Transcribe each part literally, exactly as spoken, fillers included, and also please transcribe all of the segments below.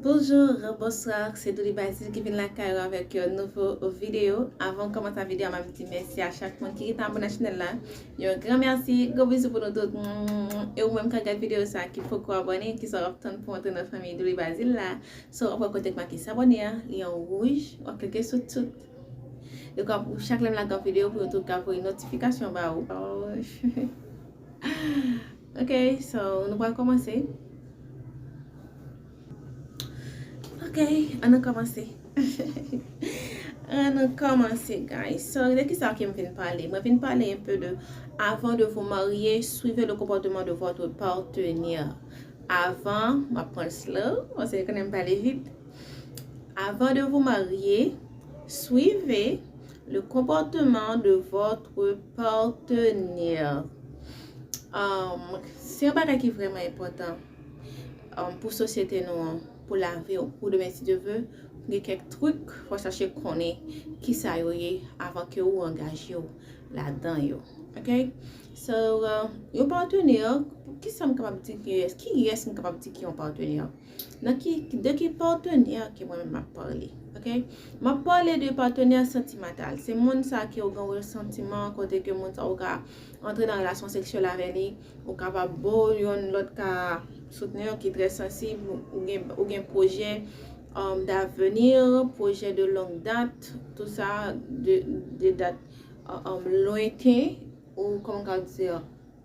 Bonjou, bonswa, se Douly Bazile ki vin lakay ou avèk yon nouvo videyo. Avan m kòmanse videyo a, m ap di mèsi a chak moun ki gentan abòne a chanèl la. Yon gran mèsi, gwo bizou pou nou tout. E ou menm k ap gad videyo sa a ki poko abòne, kisa w ap tann pou antre nan fanmi Douly Bazile la? So, w ap wè kote k make s'abonner a, li an wouj, w ap klike sou tout. Yo ka, chak lè m lage yon videyo pou yo tou ka voye notifikasyon ba ou. Ok, so nou pral kòmanse. Ok, ann nou kòmanse. Ann nou kòmanse, guys. So, de kisa ke m vin pale? Mwen vin pale un peu de, avant de vous marier, suivez le comportement de votre partenaire. Avan, m ap pran slow, paske konnen m pale vit. Avant de vous marier, suivez le comportement de votre partenaire. Um, se yon bagay ki vrèman enpòtan, um, pou sosyete nou an, pou lavi w, pou demen si Dye vle, gen kèk trik fò chache konnen kisa yo ye avan ke ou angaje w ladan yo. Ok? So, uh, yon patenè, kisa m kapab di ki yès? Ki yès m kapab di ki yon patenè? Nan ki, de ki patenè ke mwen menm m ap pale? Ok? M ap pale de patenè santimantal. Se moun sa ke ou gen resantiman, kote ke moun sa ou ka antre nan relasyon seksyèl avè li, ou kapab bo, yon lòt ka soutni w ki trè sansib, ou gen, ou gen pwojè, um, d'avenir, pwojè de longue date, tout sa de, de date, um, um, lwenten, ou kòman ka di,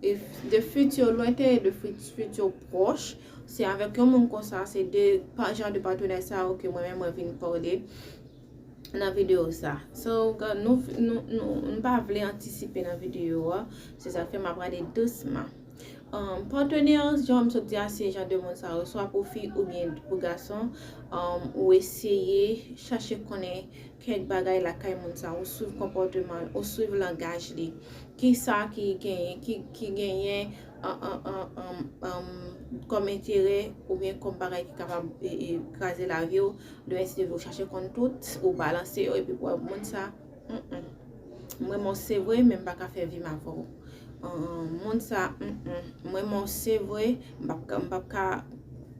e f-, de futur lwenten e de fut-, futur pwòch. Se avèk yon moun konsa, se de pa-, jan de patenè sa yo ke mwen menm mwen vin pale nan videyo sa. So, nou, nou, nou, nou pa vle antisipe nan videyo a. Se sa k fè m ap pale dousman. Um, patenè, jan m sot di a, se jan de moun sa yo, swa pou fi oubyen pou gason, um, ou eseye chache konnen kèk bagay lakay moun sa, ou swiv konpòteman l, ou swiv langaj li. Kisa ki genyen, ki, ki genyen, an, an, an, an, an, kòm enterè oubyen kòm bagay ki kapab, e, e, kraze lavi w, demen si Dye vle ou chache konn tout, ou balanse yo, epi pou wè moun sa, mm, mm. M renmen w se vre, men m pa ka fè vi m avè w. An, moun sa, mm, mm. M renmen w se vre, m p ap ka, m p ap ka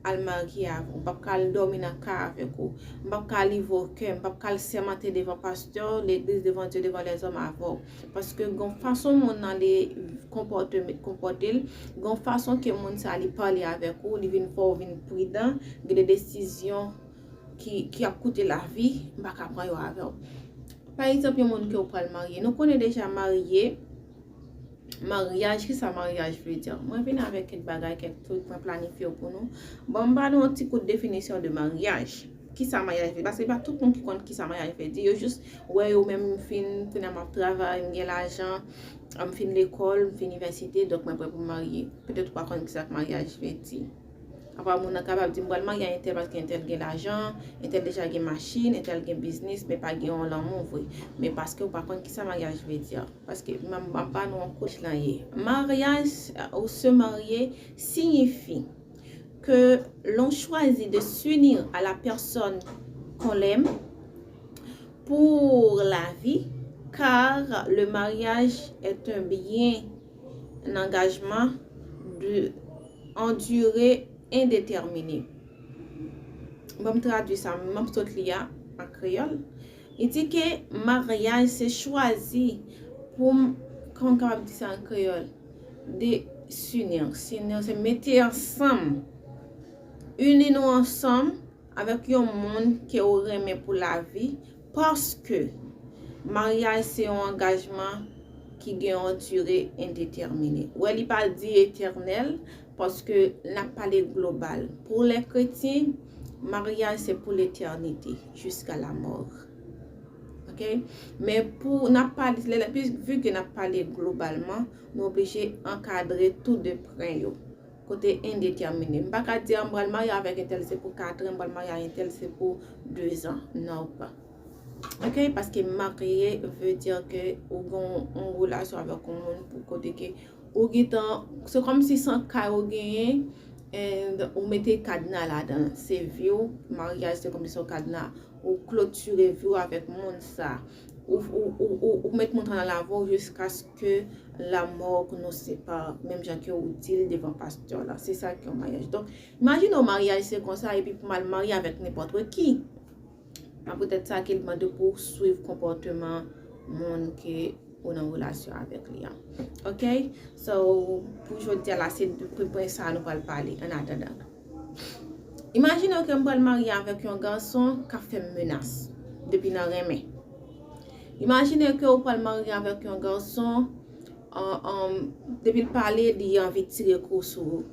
al marye avè w, m p ap ka al dòmi nan kay avèk ou, m p ap ka al evoke, m p ap ka al sèmante devan pastè, legliz, devan Dye, devan lèzòm avè w. Paske gon fason moun nan li konpòte, konpòte l, gon fason ke moun sa li pale avèk ou, li vin fè w vin pridan, gen de desizyon ki, ki ap koute lavi, m pa ka pran yo avè w. Pa egzanp, yon moun ke w pral marye. Nou konnen deja marye, maryaj, kisa maryaj vle di? Mwen vin avèk kèk bagay, kèk trik, mwen planifye yo pou nou. Bon, m ba nou yon ti kout definisyon de maryaj. Kisa maryaj vle di? Paske pa tout moun ki konn kisa maryaj vle di. Yo jis wè yo menm m fin, kounye a m ap travay, m gen lajan, m fin lekòl, m fin inivèsite, donk mwen prè pou m marye. Petèt ou pa konn kisa maryaj vle di. Apa moun nan kapab di m pral marye a entèl paske entèl gen lajan, entèl deja gen machin, entèl gen biznis, men pa gen yon lanmou vre. Men paske ou pa konn kisa maryaj vle di. Paske m, m ap ba nou yon kout lan ye. Mariage, euh, ou se marier signifie que l'on choisit de s'unir à la personne qu'on aime pour la vie, car le mariage est un bien, un engagement de, en durée indéterminée. Bon, m tradui sa, m ap sot li a an kreyòl. Li di ke maryaj se chwazi pou m, kòman m kapab di sa an kreyòl? De s'unir. S'unir, se mete ansanm. Ini nou ansanm avèk yon moun ke ou renmen pou lavi, paske maryaj se yon angajman ki gen yon dire endetèmine. Wè, li pa di etènèl, paske n ap pale global. Pou lè kretyen, maryaj se pou letènite, jiska lamò. Ok? Men pou n ap pale, lè, lè, pi-, vi ke n ap pale globalman, nou oblije ankadre tou de pwen yo. Kote endetèmine. M pa ka di, "Ah, m pral marye avèk entèl, se pou katran, m pral marye ak entèl, se pou dezan." Non, pa. Ok? Paske marye vle di ke ou gen yon relasyon avèk yon moun pou kote ke ou gentan, se kòmsi se yon kay ou genyen, and ou mete kadna ladan. Se vi w, maryaj se kòmsi se yon kadna. Ou klotire vi w avèk moun sa. ou, ou, ou, ou, ou met moun nan lavi w jiskaske la mort nous sépare, menm jan ke ou di l devan pastè la. Se sa ki yon maryaj. Donk, imajine w maryaj se konsa, epi pou m al marye avèk nenpòt ki. A poutèt sa ke l mande pou w swiv konpòteman moun ke ou nan relasyon avèk li an. Ok? So, pou jodi a la, se de pwen sa a nou pral pale, an atandan. Imajine ke m pral marye avèk yon gason k ap fè m menas depi nan renmen. Imajine ke ou pral marye avèk yon gason, an, an, depi l pale, li anvi tire kou sou ou.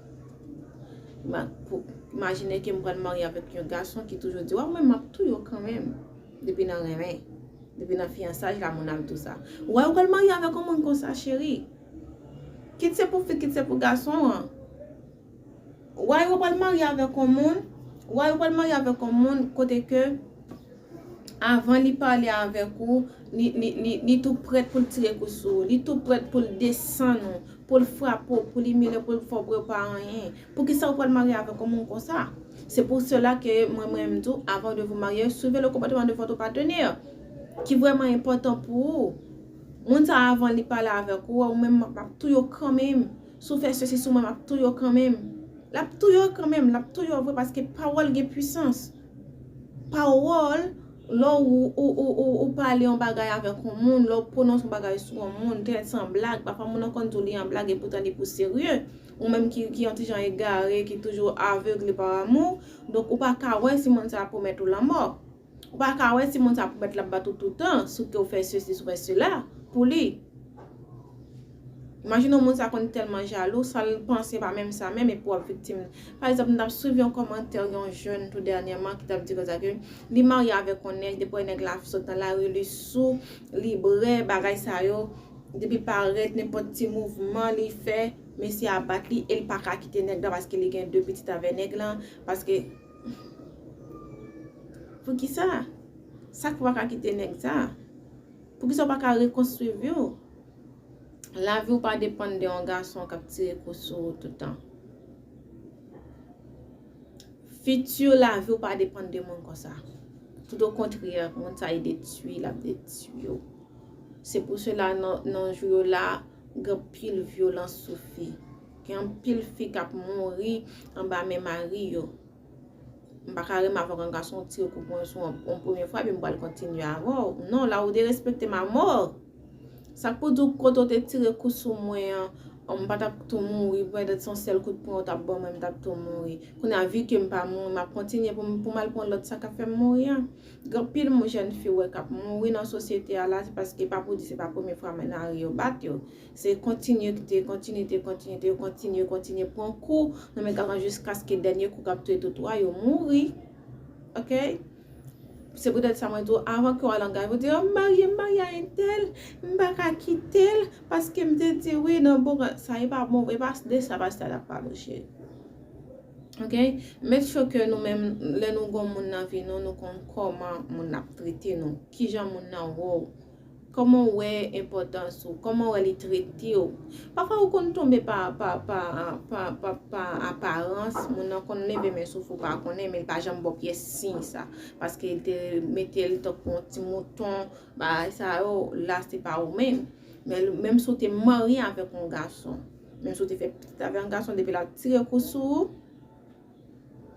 Ima-, pou, imajine ke m pral marye avèk yon gason ki toujou di, "Wa, mwen, m ap touye w kanmenm." Depi nan renmen, depi nan fiyansaj, la moun ap di w sa. Wa, ou pral marye avèk yon moun konsa, cheri. Kit se pou fi, kit se pou gason an. Wa, ou pral marye avèk yon moun. Wa, ou pral marye avèk yon moun kote ke avan li pale avèk ou, li, li, li, li tou prèt pou l tire kou sou ou. Li tou prèt pou l desann ou, pou l frape w, pou l imilye w, pou l fè w pa anyen. Poukisa ou pral marye avèk yon moun konsa? Se pou sela ke mwen, mwen, m di w, avant de vous marier, suivez le comportement de votre partenaire, ki vrèman enpòtan pou ou. Moun sa, avan li pale avèk ou, ou menm, m ap touye w kanmenm. Si w fè sesi sou mwen, m ap touye w kanmenm. L ap touye w kanmenm, l ap touye w vre, paske pawòl gen pwisans. Pawòl, lè ou, ou, ou, ou, ou pale yon bagay avèk yon moun, lè ou pwononse yon bagay sou yon moun, tèt san blag, pafwa moun nan konn di w li an blag, epoutan li pou serye. Ou menm ki, ki yon ti jan egare, ki toujou avegle pa amou, donk ou pa ka wè si moun sa a pwomèt ou lanmò. Ou pa ka wè si moun sa a pwomèt l ap bat ou toutan, si w ke w fè sesi, si w fè sela pou li. Imajine yon moun sa konn tèlman jalou, sa l panse pa menm sa menm, epi w ap viktim. Pa egzanp, m t ap swiv yon kòmantè yon jèn tou dènyèman ki t ap di konsa ke li marye avèk yon nèg, depi nèg la sot nan lari, li sou, li brè, bagay sa yo, depi parèt, nenpòt ti mouvman li fè, mesye a bat li, e l pa ka kite nèg la paske li gen de pitit avè nèg lan, paske Poukisa? Sa k fè w pa ka kite nèg sa? Poukisa w pa ka rekonstwi vi w? Lavi w pa depann de yon gason k ap tire kou sou ou toutan. Fiti lavi w pa depann de moun konsa. Tout o kontrè, moun sa e detwi, l ap detwi w. Se pou sela nan, nan jou yo la, gen anpil vyolans sou fi. Gen anpil fi k ap mouri anba men mari yo. M pa ka renmen avèk yon gason, tire kou pou mwen sou yon, yon premye fwa, epi m pral kontinye avè w. Non, la ou derespekte m amò. Sa k pou di w kote w te tire kou sou mwen an, m pa t ap tou mouri, petèt se yon sèl kout pwen w t ap ban mwen, m t ap tou mouri. Kounye a, vi ke m pa mouri, m ap kontinye pou m, pou m al pran lòt sa k ap fè m mouri an. Gen anpil moun, jèn fi w wè k ap mouri nan sosyete a la, se paske pa pou di se pa premye fwa mennaj yo bat yo. Se kontinye kite, kontinye te, kontinye te, yo kontinye, kontinye pran kou nan men gason jiskaske dènye kou k ap touye tout wa yo mouri. Ok? Se poutèt sa mwen di w, avan ke w al angaj, ou di, "Oh, m marye, m marye a entèl, m pa ka kite l, paske m te di wi nan bon." Sa e pa bon, e pa de sa pastè a t ap pale, cheri. Ok? Make sure ke nou menm, lè nou gon moun nan vi nou, nou konn kòman moun nan ap trete nou. Kijan moun nan wè w. Kòman w wè enpòtans ou? Kòman w wè li trete w? Pafwa ou konn tonbe pa, pa, pa, pa, pa, pa aparans. Moun nan konn leve men sou fi w pa konnen, men li pa janm ba w pyès siy sa. Paske li te mete l tankou yon ti mouton, bagay sa yo, la se pa ou menm. Men menm si w te marye avèk yon gason, menm si w te fè pitit avèk yon gason, depi l ap tire kou sou ou,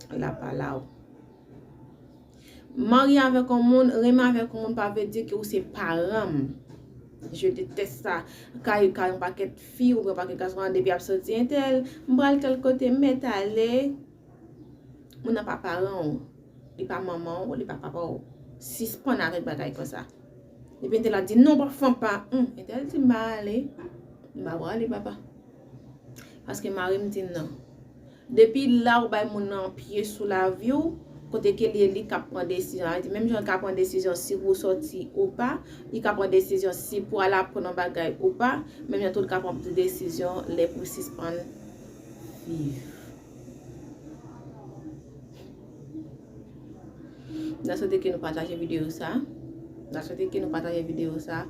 l ap pa la w. Marye avèk yon moun, renmen avèk yon moun pa vle di ke ou se paran m. Je déteste sa. Kay, kay yon pakèt fi oubyen yon pakèt gason, depi ap soti entèl, m pral tèl kote, m mèt ale. Moun nan pa paran w, li pa manman w, li pa papa w. Sispann avèk bagay konsa. Depi entèl la di, "Non, pa fè m pa," hum, entèl di, "M pa ale." M pa prale, papa. Paske mari m di m non. Depi la ou bay moun nan pye sou lavi w, kote ke li, li k ap pran desizyon. Sa vle di, menm jan l ka pran desizyon si pou w sòti ou pa, li ka pran desizyon si pou al aprann yon bagay ou pa, menm jan tou l ka pran desizyon lè pou sispann viv. Mwen swete ke nou pataje videyo sa. M ta swete ke nou pataje videyo sa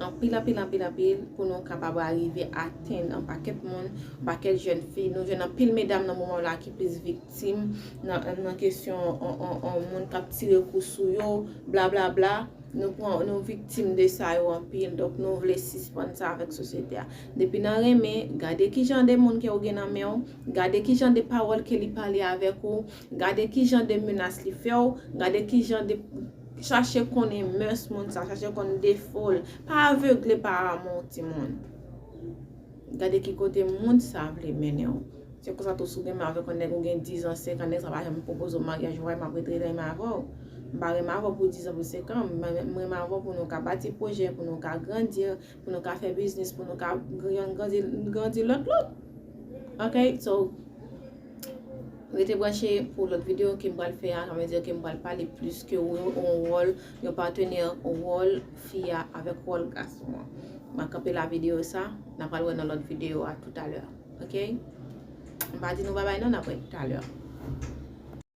anpil, anpil, anpil, anpil, pou nou kapab arive atenn yon pakèt moun, yon pakèt jèn fi. Nou jwenn anpil medam nan moman la ki plis viktim nan, nan kesyon on, on, on moun k ap tire kou sou yo, bla, bla, bla. Nou pran, nou viktim de sa yo anpil, donk nou vle sispann sa avèk sosyete a. Depi nan renmen, gade ki jan de moun ke w gen nan men w, gade ki jan de pawòl ke li pale avèk ou, gade ki jan de menas li fè w, gade ki jan de, chache konnen mès moun sa, chache konn defo l. Pa avegle pa amou, timoun. Gade ki kote moun sa vle mennen w. Se konsa tou, si w gen men avèk yon nèg, ou gen diz an, senk an, nèg sa pa janm pwopoze w maryaj, ou wè, m ap ret renmen avè w. M pa renmen avè w pou diz an, pou senk an, m renmen avè w pou nou ka bati pwojè, pou nou ka grandi, pou nou ka fè biznis, pou nou ka gran- grandi, grandi lòt lòt. Ok, so, rete branche pou lòt videyo ke m pral fè a, sa vle di ke m pral pale plis ke yon wòl, yon patnè, wòl fi a avèk wòl gason an. M a kanpe la videyo sa, n a pral wè nan lòt videyo a toutalè. Ok? M pa di nou babay non, n ap wè toutalè.